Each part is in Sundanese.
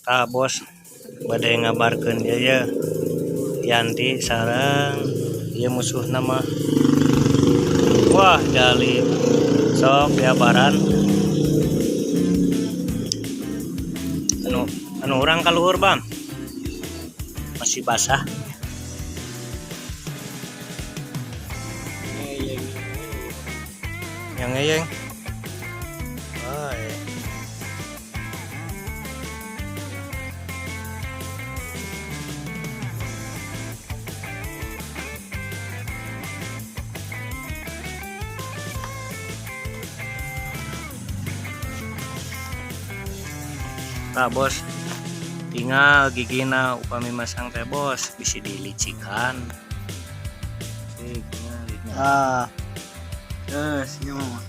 Tah, Bos, bade ngabarkeun ieu ye. Yanti sareng ieu musuhna mah. Wah, jali. Sok diabaran. Anu anu urang ka luhur, Bang. Masih basah. Yang ngeyeng. Oh, iya. Tah, Bos, tinggal gigina upami masang teh, Bos, bisa dilicikan. Tinggal. Ah. Geus, ieu mah.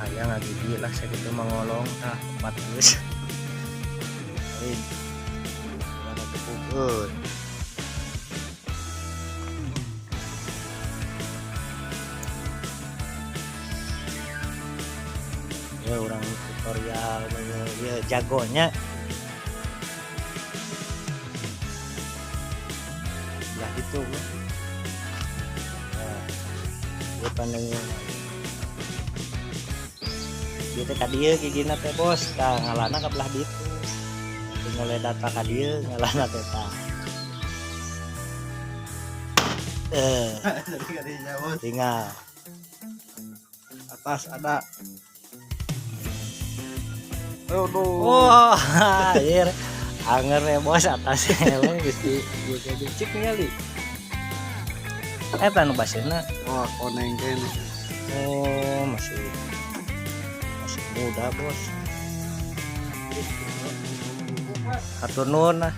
Aya ngagigi lah sakitu mangolong, tah empat geus. Lain. Mana tepuk. Ya urang tutorial ya jagonya. Belah itu. Nah, ieu pandangnya. Ieu teh ka dieu gigina teh, Bos, tah ngalana ka belah ditu. Tinggal data ka dieu ngalana teh, tah. Eh, tinggal. Atas ada. Aduh. Wah, anjir. Anger ya, Bos, atas eleng geus di ieu ge cik ningali. Eta nu baseuhna. Wah, koneng kene. Oh, masih masih muda, Bos. Hatur nuhun lah.